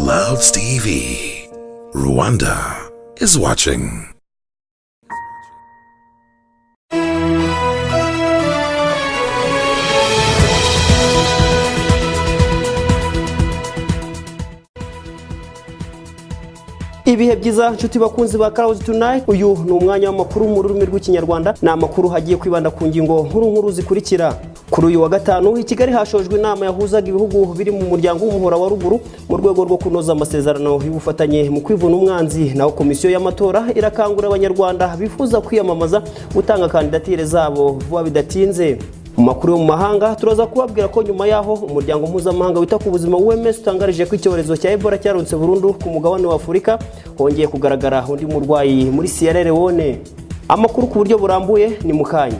Clouds TV. Rwanda is watching. Ibihe byiza, nshuti bakunzi ba Clouds Tonight. Uyu ni umwanya w'amakuru mu rurimi rw'Ikinyarwanda. Ni amakuru hagiye kwibanda ku ngingo nkuru nkuru zikurikira: Kuri uyu wa gatanu i Kigali hashojwe inama yahuzaga ibihugu biri mu muryango w'Umuhora wa Ruguru mu rwego rwo kunoza amasezerano y'ubufatanye mu kwivuna umwanzi. Naho komisiyo y'amatora irakangurira Abanyarwanda bifuza kwiyamamaza gutanga kandidatire zabo vuba bidatinze. Mu makuru yo mu mahanga, turaza kubabwira ko nyuma y'aho umuryango mpuzamahanga wita ku buzima OMS utangarije ko icyorezo cya Ebola cyarutse burundu ku mugabane wa Afurika, hongeye kugaragara undi murwayi muri Sierra Leone. Amakuru ku buryo burambuye ni mu kanya.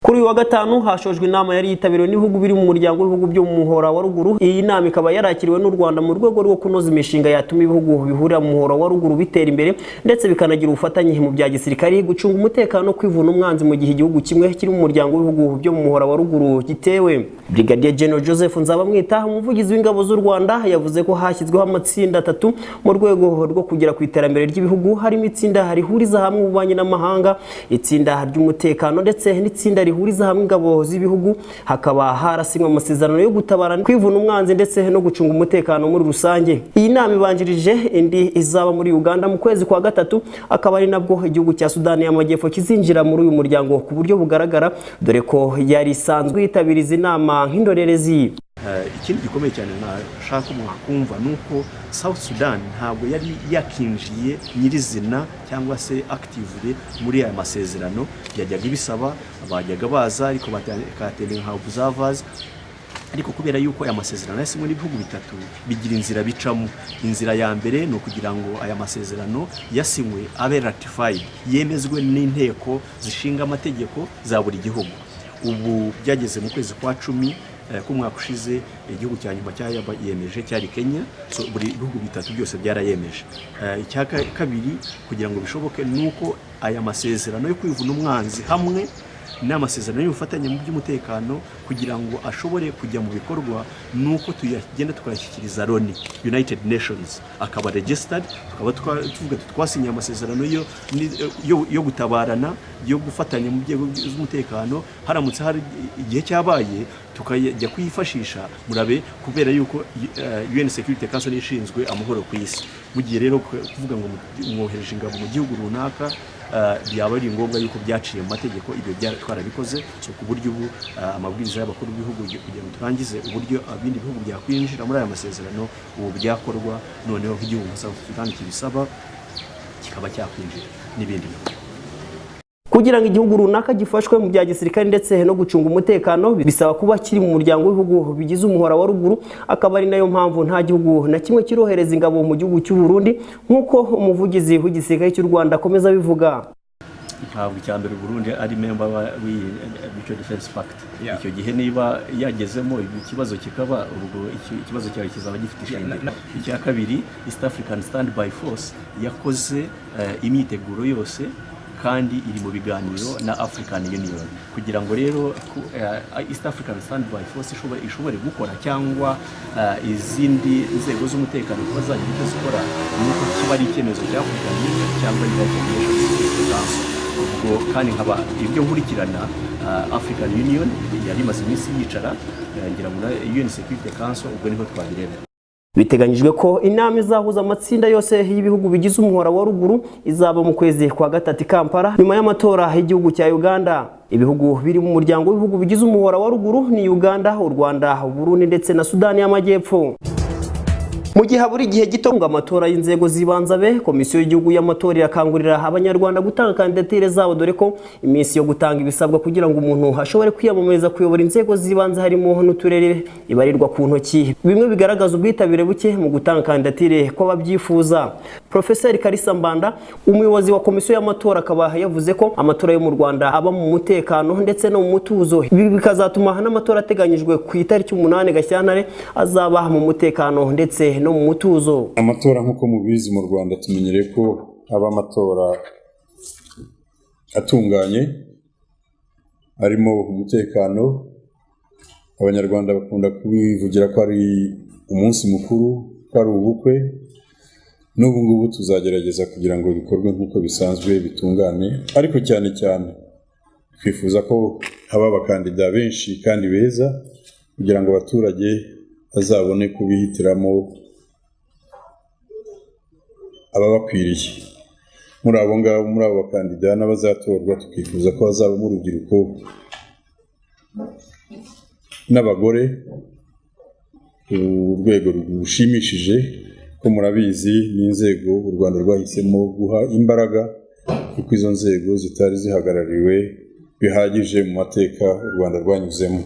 Kuri uyu wa gatanu hashojwe inama yari yitabiriwe n'ibihugu biri mu muryango w'ibihugu byo mu Muhora wa Ruguru. Iyi nama ikaba yarakiriwe n'u Rwanda mu rwego rwo kunoza imishinga yatuma ibihugu bihurira mu Muhora wa Ruguru bitera imbere, ndetse bikanagira ubufatanye mu bya gisirikari, gucunga umutekano no kwivuna umwanzi mu gihe igihugu kimwe kiri mu muryango w'ibihugu byo mu Muhora wa Ruguru gitewe. Brigadier General Joseph Nzabamwita, umuvugizi w'ingabo z'u Rwanda, yavuze ko hashyizweho amatsinda atatu mu rwego rwo kugera ku iterambere ry'ibihugu, harimo itsinda rihuriza hamwe ububanyi n'amahanga, itsinda ry'umutekano ndetse n'itsinda rihuriza hamwe ingabo z'ibihugu. Hakaba harasinywe amasezerano yo gutabara, kwivuna umwanzi ndetse no gucunga umutekano muri rusange. Iyi nama ibanjirije indi izaba muri Uganda mu kwezi kwa gatatu, akaba ari nabwo igihugu cya Sudani y'Amajyepfo kizinjira muri uyu muryango ku buryo bugaragara, dore ko yari isanzwe yitabira izi nama nk'indorerezi. Ikindi gikomeye cyane nashaka kumva ni uko South Sudan ntabwo yari yakinjiye nyirizina cyangwa se actively muri aya masezerano. Yajyaga ibisaba, bajyaga baza, ariko bakatendinga nka observers. Ariko kubera yuko aya masezerano yasinywe n'ibihugu bitatu, bigira inzira bicamo. Inzira ya mbere ni ukugira ngo aya masezerano yasinywe abe ratified, yemezwe n'inteko zishinga amategeko za buri gihugu. Ubu byageze mu kwezi kwa 10 k'umwaka ushize, igihugu cya nyuma cyayemeje cyari Kenya. So buri bihugu bitatu byose byarayemeje. Icya kabiri kugira ngo bishoboke ni uko aya masezerano yo kwivuna umwanzi hamwe n'amasezerano y'ubufatanye mu by'umutekano, kugira ngo ashobore kujya mu bikorwa, ni uko tuyagenda tukayashyikiriza Loni, United Nations, akaba registered, tukaba tuvuga tuti twasinye amasezerano yo gutabarana, yo gufatanya mu nzego z'umutekano. Haramutse hari igihe cyabaye tukajya kuyifashisha murabe, kubera yuko UN Security Council niyo ishinzwe amahoro ku isi. Mugiye rero kuvuga ngo mwohereje ingabo mu gihugu runaka, byaba ari ngombwa yuko byaciye mu mategeko. Ibyo twarabikoze. So ku buryo ubu amabwiriza y'abakuru b'ibihugu kugira ngo turangize uburyo ibindi bihugu byakwinjira muri aya masezerano, ubu byakorwa, noneho nk'igihugu nka South Sudan kibisaba kikaba cyakwinjira n'ibindi bihugu. Kugira ngo igihugu runaka gifashwe mu bya gisirikare ndetse no gucunga umutekano, bisaba kuba kiri mu muryango w'ibihugu bigize Umuhora wa Ruguru, akaba ari nayo mpamvu nta gihugu na kimwe kirohereza ingabo mu gihugu cy'u Burundi, nk'uko umuvugizi w'igisirikare cy'u Rwanda akomeza abivuga. Ntabwo icya mbere Burundi ari member w'iyi Mutual Defense Pact. Icyo gihe niba yagezemo, ikibazo kikaba ubwo ikibazo cyawe kizaba gifite ishingiro. Icya kabiri, East African Standby Force yakoze imyiteguro yose kandi iri mu biganiro na African Union kugira ngo rero East African Standby Force ishobore gukora, cyangwa izindi nzego z'umutekano kuba zagira icyo zikora, ni uko kiba ari icyemezo cya African Union cyangwa United Nations Security Council. Ubwo kandi nkaba ibyo nkurikirana, African Union yari imaze iminsi yicara, ngira ngo na UN Security Council, ubwo niho twabirebera. Biteganyijwe ko inama izahuza amatsinda yose y'ibihugu bigize Umuhora wa Ruguru izaba mu kwezi kwa gatatu i Kampala, nyuma y'amatora y'igihugu cya Uganda. Ibihugu biri mu muryango w'ibihugu bigize Umuhora wa Ruguru ni Uganda, u Rwanda, Burundi ndetse na Sudani y'Amajyepfo. Mu gihe habura igihe gito ngo amatora y'inzego z'ibanze abe, Komisiyo y'Igihugu y'Amatora irakangurira Abanyarwanda gutanga kandidatire zabo, dore ko iminsi yo gutanga ibisabwa kugira ngo umuntu ashobore kwiyamamariza kuyobora inzego z'ibanze harimo n'uturere ibarirwa ku ntoki, bimwe bigaragaza ubwitabire buke mu gutanga kandidatire kw'ababyifuza. Profeseri Kalisa Mbanda, umuyobozi wa Komisiyo y'Amatora, akaba yavuze ko amatora yo mu Rwanda aba mu mutekano ndetse no mu mutuzo, ibi bikazatuma n'amatora ateganyijwe ku itariki 8 Gashyantare azaba mu mutekano ndetse no mu mutuzo. Amatora, nk'uko mubizi, mu Rwanda tumenyereye ko aba amatora atunganye. Arimo umutekano. Abanyarwanda bakunda kubivugira ko ari umunsi mukuru, ko ari ubukwe. N'ubu ngubu tuzagerageza kugira ngo bikorwe nk'uko bisanzwe, bitungane, ariko cyane cyane twifuza ko haba abakandida benshi kandi beza, kugira ngo abaturage bazabone kubihitiramo ababakwiriye muri abo ngabo, muri abo bakandida n'abazatorwa. Tukifuza ko hazabamo urubyiruko n'abagore ku rwego rushimishije, ko murabizi n'inzego u Rwanda rwahisemo guha imbaraga, kuko izo nzego zitari zihagarariwe bihagije mu mateka u Rwanda rwanyuzemo.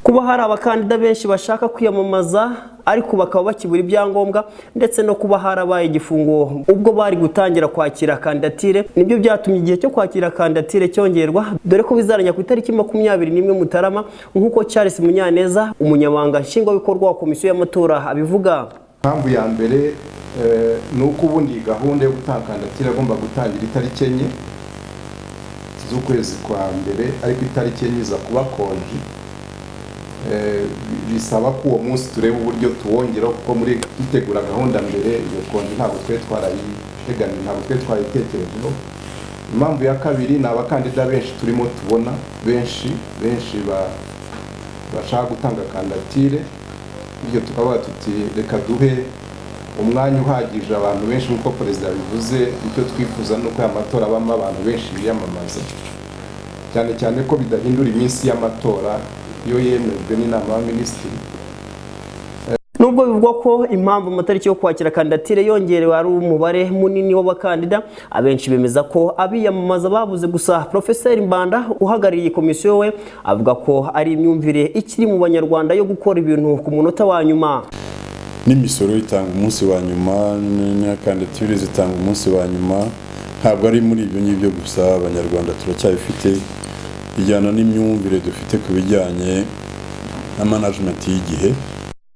Kuba hari abakandida benshi bashaka kwiyamamaza ariko bakaba bakibura ibyangombwa, ndetse no kuba harabaye igifungo ubwo bari gutangira kwakira kandidatire, nibyo byatumye igihe cyo kwakira kandidatire cyongerwa, dore ko bizaranya ku itariki 21 Mutarama, nk'uko Charles Munyaneza, umunyamabanga nshingwabikorwa wa komisiyo y'amatora, abivuga. Impamvu ya mbere ni uko ubundi gahunda yo gutanga kandidatire agomba gutangira itariki 4 z'ukwezi kwa mbere, ariko itariki 4 iza kuba konji. Bisaba ko uwo munsi tureba uburyo tuwongeraho, kuko muri dutegura gahunda mbere iyo konji ntabwo twari twarayitegamiye, ntabwo twari twarayitekerejeho. Impamvu ya kabiri ni abakandida benshi turimo tubona, benshi benshi bashaka gutanga kandidatire, bityo tukavuga tuti reka duhe umwanya uhagije abantu benshi. Nk'uko perezida yabivuze, icyo twifuza ni uko aya matora abamo abantu benshi biyamamaza, cyane cyane ko bidahindura iminsi y'amatora iyo yemejwe n'inama y'abaminisitiri. Nubwo bivugwa ko impamvu amatariki yo kwakira kandidatire yongerewe ari umubare munini w'abakandida, abenshi bemeza ko abiyamamaza babuze. Gusa Profeseri Mbanda uhagarariye komisiyo we avuga ko ari imyumvire ikiri mu Banyarwanda yo gukora ibintu ku munota wa nyuma. N'imisoro itanga umunsi wa nyuma, na kandidatire zitanga umunsi wa nyuma. Ntabwo ari muri ibyo ngibyo gusa, Abanyarwanda turacyabifite, bijyana n'imyumvire dufite ku bijyanye na management y'igihe.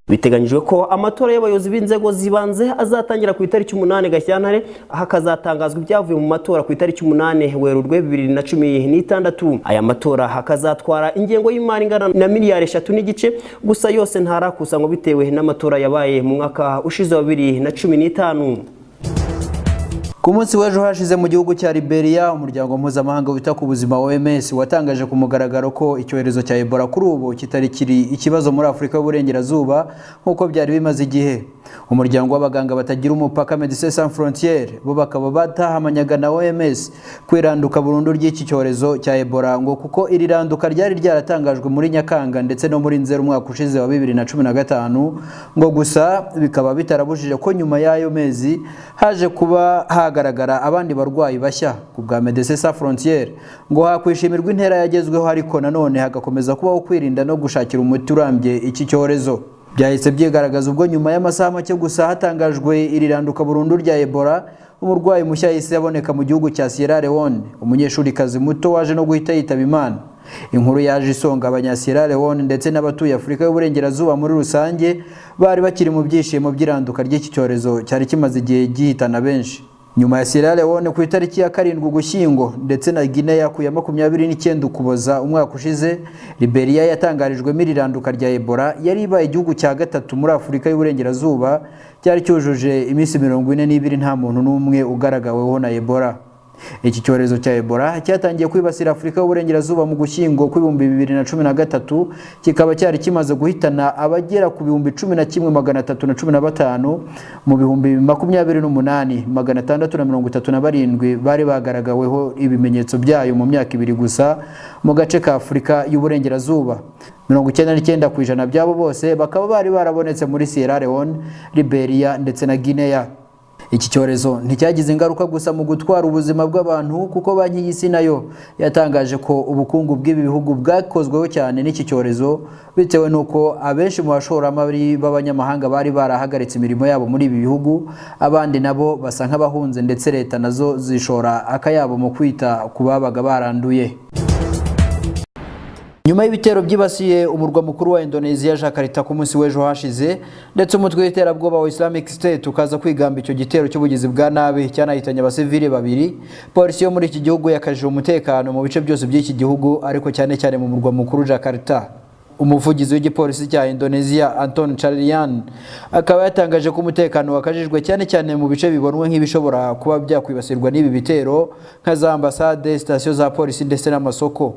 Biteganyijwe ko amatora y'abayobozi b'inzego z'ibanze azatangira ku itariki 8 Gashyantare, hakazatangazwa ibyavuye mu matora ku itariki 8 Werurwe 2016. Aya matora hakazatwara ingengo y'imari ingana na miliyari 3.5, gusa yose ntarakusanywa bitewe n'amatora yabaye mu mwaka ushize wa 2015. Ku munsi w'ejo hashize mu gihugu cya Liberia, umuryango mpuzamahanga wita ku buzima OMS watangaje ku mugaragaro ko icyorezo cya Ebola kuri ubu kitari kiri ikibazo muri Afurika y'Uburengerazuba nk'uko byari bimaze igihe. Umuryango w'abaganga batagira umupaka, Médecins Sans Frontières, bo bakaba batahamanyaga na OMS kwiranduka burundu ry'iki cyorezo cya Ebola, ngo kuko iri randuka ryari ryaratangajwe muri Nyakanga ndetse no muri Nzeri umwaka ushize wa 2015, ngo gusa bikaba bitarabujije ko nyuma y'ayo mezi haje kuba hagaragara abandi barwayi bashya. Ku bwa Médecins Sans Frontières, ngo hakwishimirwa intera yagezweho, ariko nanone hagakomeza kubaho kwirinda no gushakira umuti urambye iki cyorezo. Byahise byigaragaza ubwo nyuma y'amasaha make gusa hatangajwe iri randuka burundu rya Ebola, umurwayi mushya yahise aboneka mu gihugu cya Sierra Leone, umunyeshurikazi muto waje no guhita yitaba Imana. Inkuru yaje isonga abanya Sierra Leone ndetse n'abatuye Afurika y'Uburengerazuba muri rusange bari bakiri mu byishimo by'iranduka ry'iki cyorezo cyari kimaze igihe gihitana benshi. Nyuma ya Sierra Leone ku itariki ya 7 Ugushyingo ndetse na Guinea ku ya 29 Ukuboza umwaka ushize, Liberia yatangarijwemo iri randuka rya Ebola yari ibaye igihugu cya gatatu muri Afurika y'Uburengerazuba cyari cyujuje iminsi 42 nta muntu n'umwe ugaragaweho na Ebola. Iki cyorezo cya Ebola cyatangiye kwibasira Afurika y'Uburengerazuba mu Gushyingo kw'ibihumbi 2013, kikaba cyari kimaze guhitana abagera ku 11,315 mu 28,637 bari bagaragaweho ibimenyetso byayo mu myaka 2 gusa mu gace ka Afurika y'Uburengerazuba. 99% by'abo bose bakaba bari barabonetse muri Sierra Leone, Liberia ndetse na Guinea. Iki cyorezo nticyagize ingaruka gusa mu gutwara ubuzima bw'abantu, kuko Banki y'Isi nayo yatangaje ko ubukungu bw'ibi bihugu bwakozweho cyane n'iki cyorezo, bitewe n'uko abenshi mu bashoramari b'abanyamahanga bari barahagaritse imirimo yabo muri ibi bihugu, abandi nabo basa nk'abahunze, ndetse leta nazo zishora akayabo mu kwita ku babaga baranduye. Nyuma y'ibitero byibasiye umurwa mukuru wa Indonesia, Jakarta, ku munsi w'ejo hashize, ndetse umutwe w'iterabwoba wa Islamic State ukaza kwigamba icyo gitero cy'ubugizi bwa nabi cyanahitanye abasivili babiri, polisi yo muri iki gihugu yakajije umutekano mu bice byose by'iki gihugu, ariko cyane cyane mu murwa mukuru Jakarta. Umuvugizi w'igipolisi cya Indonesia, Anton Charlian, akaba yatangaje ko umutekano wakajijwe cyane cyane mu bice bibonwa nk'ibishobora kuba byakwibasirwa n'ibi bitero, nka za ambasade, sitasiyo za polisi ndetse n'amasoko.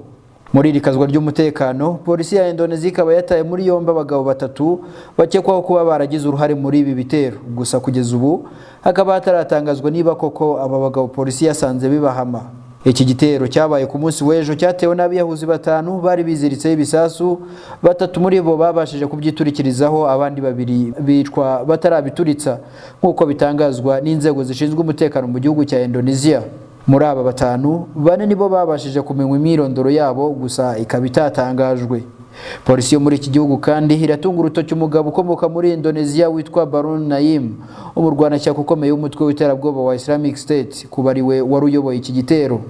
Muri iri kazwa ry'umutekano, polisi ya Indonesia ikaba yataye muri yombi abagabo batatu bakekwaho kuba baragize uruhare muri ibi bitero. Gusa kugeza ubu hakaba hataratangazwa niba koko aba bagabo polisi yasanze bibahama. Iki gitero cyabaye ku munsi w'ejo cyatewe n'abiyahuzi batanu bari biziritseho ibisasu. Batatu muri bo babashije kubyiturikirizaho, abandi babiri bicwa batarabituritsa, nk'uko bitangazwa n'inzego zishinzwe umutekano mu gihugu cya Indonesia. Muri aba batanu, bane nibo babashije kumenywa imyirondoro yabo, gusa ikaba itatangajwe. Polisi yo muri iki gihugu kandi iratunga urutoki umugabo ukomoka muri Indonesia witwa Bahrun Naim, umurwanashyaka ukomeye w'umutwe w'iterabwoba wa Islamic State, kuba ari we wari uyoboye iki gitero.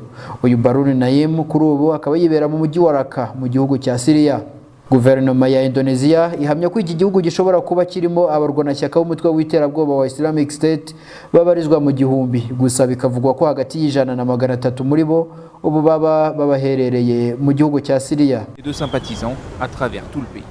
Uyu Bahrun Naim kuri ubu akaba yibera mu mujyi wa Raqqa mu gihugu cya Syria. Guverinoma ya Indonesia ihamya ko iki gihugu gishobora kuba kirimo abarwanashyaka b'umutwe w'iterabwoba wa Islamic State babarizwa mu 1000, gusa bikavugwa ko hagati y'100 na 300 muri bo ubu baba babaherereye mu gihugu cya Syria. Et de sympathisants à travers tout le pays.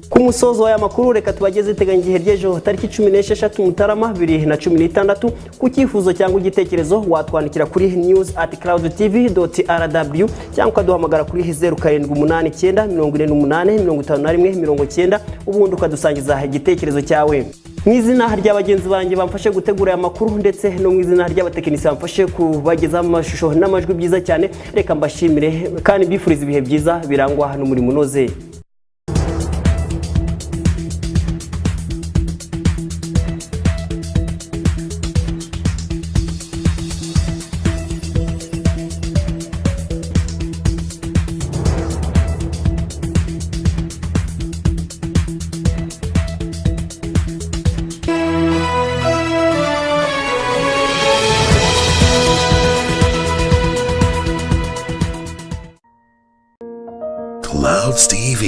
Ku musozo w'aya makuru, reka tubageze iteganyagihe ry'ejo tariki 16 Mutarama 2016. Ku cyifuzo cyangwa igitekerezo watwandikira kuri news@cloudtv.rw cyangwa ukaduhamagara kuri 0789 48 51 90, ubundi ukadusangiza igitekerezo cyawe. Mu izina rya bagenzi banjye bamfashe gutegura aya makuru, ndetse no mu izina ry'abatekinisiye bamfashe kubagezaho amashusho n'amajwi byiza cyane, reka mbashimire kandi mbifuriza ibihe byiza birangwa n'umurimo unoze. Clouds TV.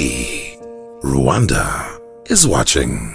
Rwanda is watching.